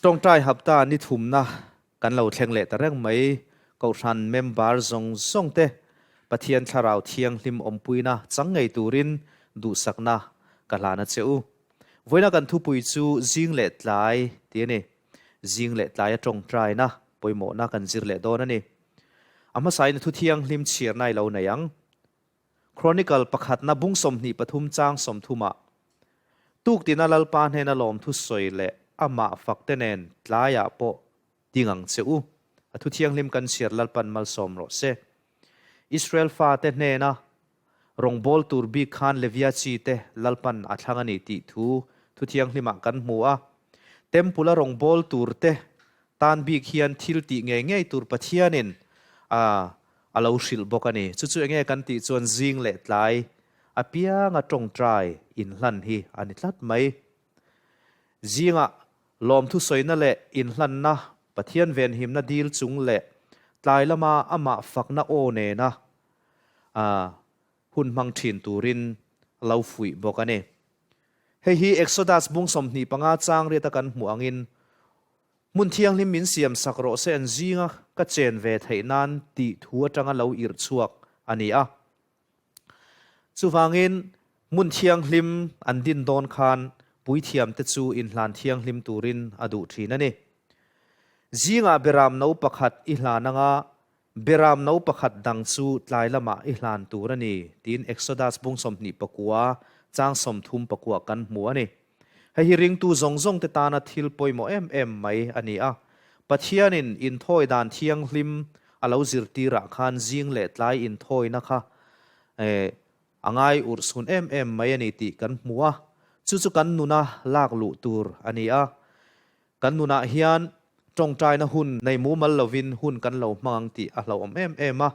Tawngtai hapta ni thumna kan lo thleng leh ta reng mai. Kohhran member zawng zawng te Pathian Thlarau Thianghlim awmpuina chang ngei turin duhsakna ka hlan a che u. Vawiina kan thupui chu zing leh tlai tih a ni. Zing leh tlai a tawngtaina pawimawhna kan zir leh dawn a ni. A hmasain a thu thianghlim chhiarna i lo nei ang. Chronicle pakhatna bung 23 chang 30 ah, Tuktina Lalpa hnena lawmthu sawi leh amah fakte nen tlaiah pawh ding ang che u. A thu thianghlim kan chhiar Lalpan malsawm rawh se. Israel fate hnena Rawngbawl tur bik khan Levia chi te Lalpan a thlang a ni tih thu thu thianghlimah kan hmu a. Temple-a rawngbawl tur te tan bik hian thil tih ngei ngei tur Pathianin a a lo hrilh bawk a ni. Chu chu enge kan tih chuan zing leh tlai apianga tawngtai inhlan hi a ni tlat mai. Zingah lawmthu sawina leh inhlanna, Pathian venhimna dil chung leh tlai lama amah fakna aw nena a hun hmang thin turin a lo fuih bawk a ni. Hei hi Exodus bung 25 chang riata kan hmuh angin, Hmun thianghlim min siam sak rawh se an zinga ka chen ve theih nan tih thu atanga lo irh chhuak a ni a. Chuvangin hmun thianghlim an din dawn khan puithiamte chu inhlan thianghlim turin a duh thin a ni. Zingah beram no pakhat i hlan anga Beram no pakhat dang chu tlai lamah i hlan tur a ni, tiin Exodus bung 29 chang 39 kan hmu a ni. Hei hi ringtu zawng zawngte tana thil pawimawh em em mai a ni a. Pathianin inthawi dan thianghlim a lo zirtirah khan zing leh tlai inthawina kha a ngai urhsun em em mai a ni tih kan hmu a. Chu chu kan nuna lak luh tur a ni a. Kan nunah hian tawngtaina hun nei mumal lovin hun kan lo hmang ang tih a hlauhawm em em a.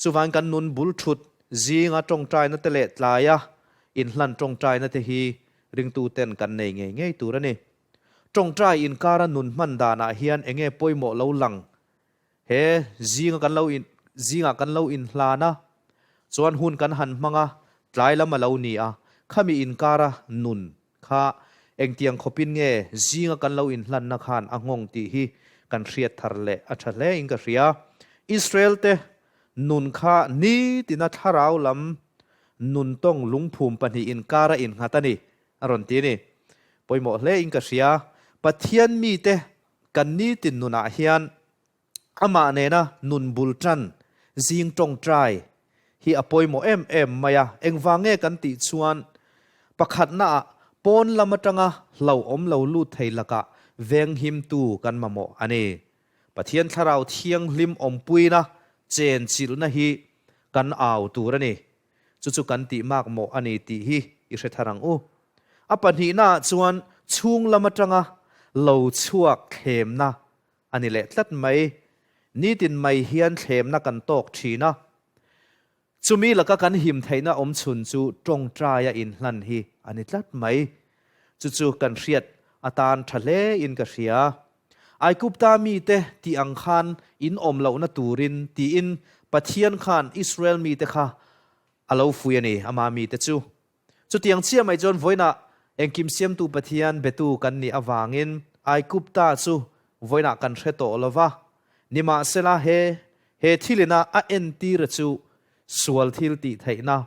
Chuvangin kan nun bul thut zinga tawngtaina te leh tlaia inhlan tawngtaina te hi ringtuten kan nei ngei ngei tur a ni. Tawngtai inkara nun hman danah hian enge pawimawh lo lang he zinga kan lo in zingah kan lo inhlan a, chuan hun kan han hmang a, tlai lam a lo ni a, khami inkara nun Kha engtiang khawpin nge zinga kan lo inhlanna khan a nghawng tih hi kan hriat thar leh a tha hle in ka hria. Israel te nun kha nitina thlarau lam nun tawng lungphum pahnih inkar a innghat a ni, a rawn ti a ni. Pawimawh hle in ka hria. Pathian mite kan nitin nunah hian Amah nena nun bul tan zing tawngtai hi a pawimawh em em mai a, engvang nge kan tih chuan pakhatnaah pawn lam atanga hlauhawm lo lut thei lakah venghimtu kan mamawh a ni. Pathian Thlarau Thianghlim awmpuina chen chilhna hi kan au tur a ni. Chu chu kan tih mak mawh a ni tih hi i hre thar ang u. A pahnihnaah chuan chhung lam atanga lo chhuak thlemna A ni leh tlat mai. Nitin mai hian thlemna kan tawk thin a. Chumi laka kan him theihna awm chhun chu tawngtaia inhlan hi a ni tlat mai. Chu chu kan hriat atan tha hle in ka hria. Aigupta mite tih ang khan in awm lohna turin tiin Pathian khan Israel mite kha a lo fui a ni, ama mite chu. Chutiang chiah mai chuan vawiinah engkim siamtu Pathian betu kan nih avangin Aigupta chu vawiinah kan hre tawh lo va. Nimahsela he he thilina a entira chu sual thil tih theihna,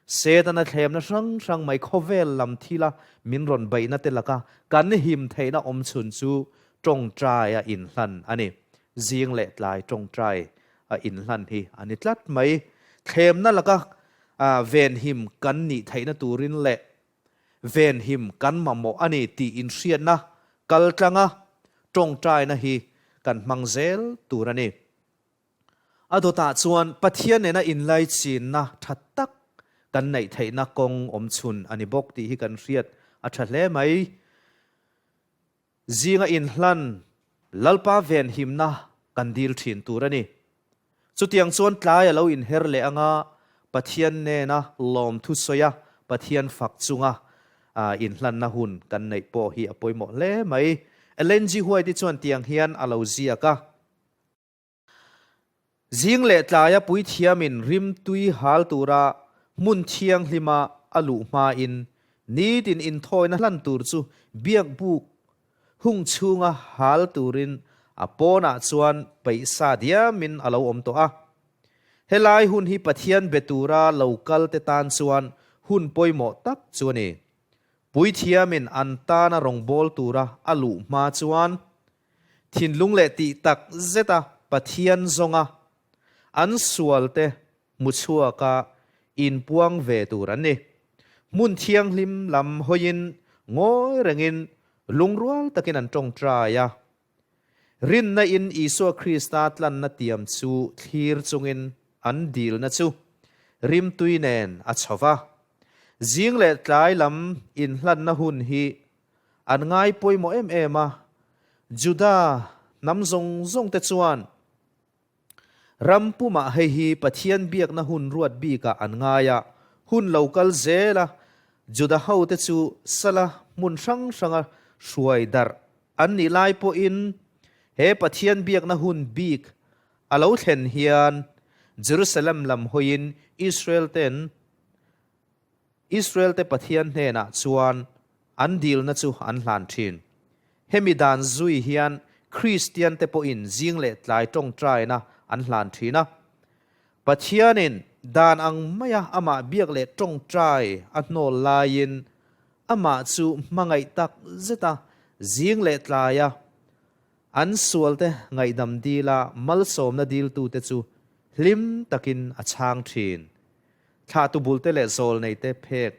Setana thlemna hrang hrang mai khawvel lam thila min rawn beihna te laka kan him theihna awm chhun chu tawngtai a inhlan a ni. Zing leh tlai tawngtai a inhlan hi a ni tlat mai. Thlemna laka Venhim kan nih theihna turin leh venhim kan mamawh a ni tih inhriatna kal tlanga tawngtaina hi kan hmang zel tur a ni. A dawtah chuan Pathian nena inlaichinna tha tak kan neih theihna kawng awm chhun a ni bawk tih hi kan hriat a tha hle mai. Zinga inhlan Lalpa venhimna kan dil thin tur a ni. Chutiang chuan tlai a lo inher leh anga Pathian nena lawmthu sawi a, Pathian fak chunga inhlanna hun kan neih pawh hi a pawimawh hle mai. Ellen G. White-i chuan tiang hian a lo ziak a. Zing leh tlaia puithiamin rimtui hal tura hmun thianghlima a luh hmain nitin inthawina hlan tur chu biakbuk. Hung chhunga hal turin a pawnah chuan peih sa diamin a lo awm tawh a. Helai hun hi Pathian be tura lo kal te tan chuan hun pawimawh tak chu a ni. Puithiamin an tana rawngbâwl tura a luh hma chuan thinlung leh tih tak zeta Pathian zawnga an sualte hmu chhuaka inpuang ve tur an ni. Hmun thianghlim lam hawiin ngawi rengin lungrual takin an tawngtai a. Rinna in Isua Krista tlanna tiam chu thlir chungin an dilna chu rimtui nen a chho va. Zing leh tlai lam inhlanna hun hi an ngai pawimawh em em a, Juda hnam zawng zawng te chuan Ram pumah hei hi Pathian biakna hun ruat bikah an ngai a, hun lo kal zel a, Juda hote chu sala hmun hrang hranga hruai darh an nih lai pawhin he Pathian biakna hun bik a lo thlen hian Jerusalem lam hawiin Israel ten Israel-te Pathian hnenah chuan an dilna chu an hlan thin. Hemi dan zui hian Kristiante pawhin zing leh tlai tawngtaina an hlan thin a. Pathianin dan ang maia amah biak leh tawngtai a hnawl laiin amah chu hmangaih tak zeta zing leh tlaia an sualte ngaihdam dila malsawmna diltute chu hlim takin a chhang thin. Thlahtu bulte leh zawlneite phek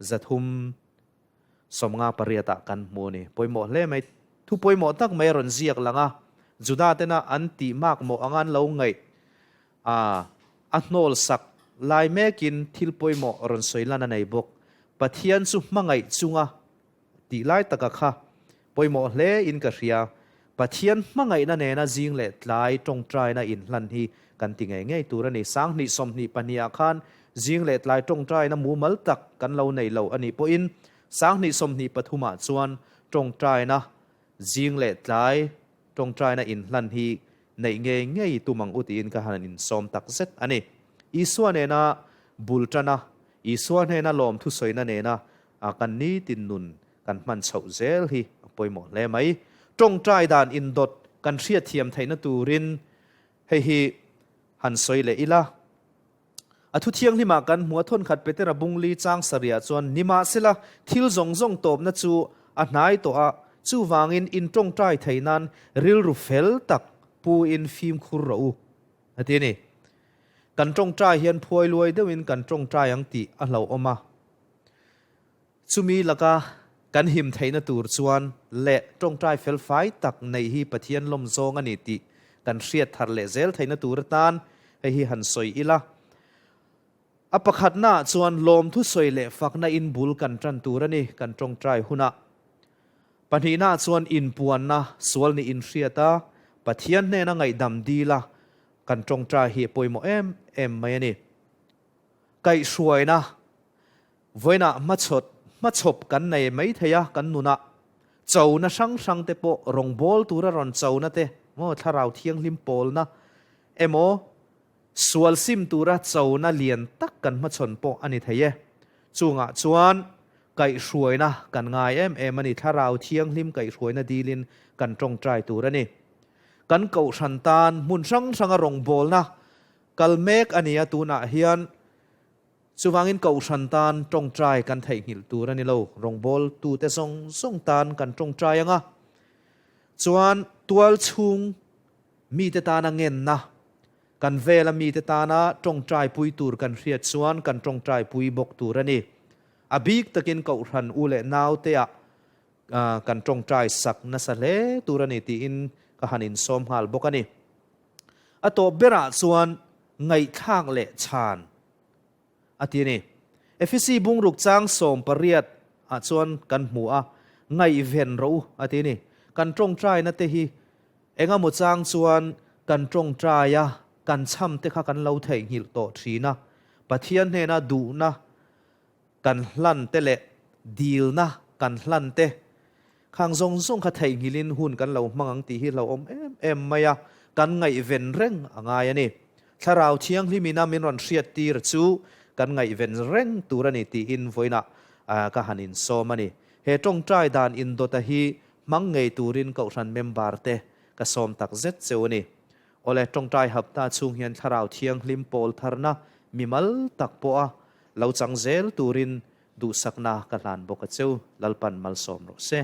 358 ah kan hmu a ni. Pawimawh hle mai. Thu pawimawh tak mai a rawn ziak lang a, Juda tena an tih makmawh anga an lo ngaih a, a hnawl sak lai mekin thil pawimawh rawn sawi lan a nei bawk. Pathian chu hmangaih chunga Tih lai taka kha pawimawh hle in ka hria. Pathian hmangaihna nena zing leh tlai tawngtaina inhlan hi kan ti ngei ngei tur a ni. 20 22 ah khan zing leh tlai tawngtaina mumal tak kan lo nei lo a nih pawhin 20 23 ah chuan tawngtaina zing leh tlai tawngtaina inhlan hi neih ngei ngei tum ang u tiin ka han insawm tak zet a ni. Isua nena bul tana, Isua hnena lawmthusawina nena A kan nitin nun kan hman chhoh zel hi a pawimawh hle mai. Tawngtai dan indawt kan hriatthiam theihna turin hei hi han sawi leh ila. A thu thianghlimah kan hmu a thawnkhat Petera bungli chang sarihah chuan nimahsela thil zawng zawng tawpna chu a hnai tawh a, chuvangin in tawngtai thei nan rilru fel tak pu in fimkhur rawh u a ti a ni. Kan tawngtai hian phuai luai deuhin kan tawngtai ang tih a hlauhawm a. Chumi laka kan him theihna tur chuan leh tawngtai felfai tak neih hi Pathian lawm zawng a ni tih kan hriat thar leh zel theihna tur atan hei hi han sawi ila. A pakhatnaah chuan lawmthu sawi leh fakna in bul kan tan tur a ni kan tawngtai hunah. Pahnihnaah chuan inpuanna sual nih inhriat a, Pathian hnena ngaihdam dila kan tawngtai hi a pawimawh em em mai a ni. Kaihhruaina, Vawiinah hmachhawt hmachhawp kan nei mai thei a, kan nunah chona hrang hrang te pawh rawngbâwl tura rawn chona te maw thlarau thianghlim pawlna emaw sual sim tura chona lian tak kan hmachhawn pawh a ni thei e. Chungah chuan kaihhruaina kan ngai em em a ni, thlarau thianghlim kaihhruaina dilin kan tawngtai tur a ni. Kan kohhran tan hmun hrang hranga rawngbâwlna Kal mek a nia tunah hian chuvangin kohhran tan tawngtai kan theihnghilh tur a ni lo, rawngbâwl tute zawng zawng tan kan tawngtai ang a, chuan tual chhung mite tana ngenna, kan vela mite tana tawngtai pui tur kan hriat chuan kan tawngtai pui bawk tur a ni. A bik takin kohhran u leh nauteah kan tawngtai sak nasa hle tur a ni tiin ka han insawm nghal bawk a ni. A tawp berah chuan ngaihthlak leh chhan a ti a ni. Efesi bungruk chang 18 ah chuan kan hmu a, ngaihven rawh u a ti a ni. Kan tawngtaina te hi engemaw chang chuan kan tawngtai a, kan chham te kha kan lo theihnghilh tawh thin a, Pathian hnena duhna kan hlan te leh dilna kan hlan te khang zawng zawng kha theihnghilhin hun kan lo hmang ang tih hi hlauhawm em em mai a, kan ngaihven reng a ngai a ni. Thlarau Thianghlimina min rawn hriat tir chu kan ngaihven reng tur a ni tiin vawiinah ka han insawm a ni. He tawngtai dan indawta hi Hmang ngei turin Kohhran member te ka sawm tak zet cheu a ni. Awle, tawngtai hapta chhung hian Thlarau Thianghlim pawl tharna mimal tak pawha lo chang zel turin duhsakna ka hlan bawk a cheu. Lalpan malsawm rawh se.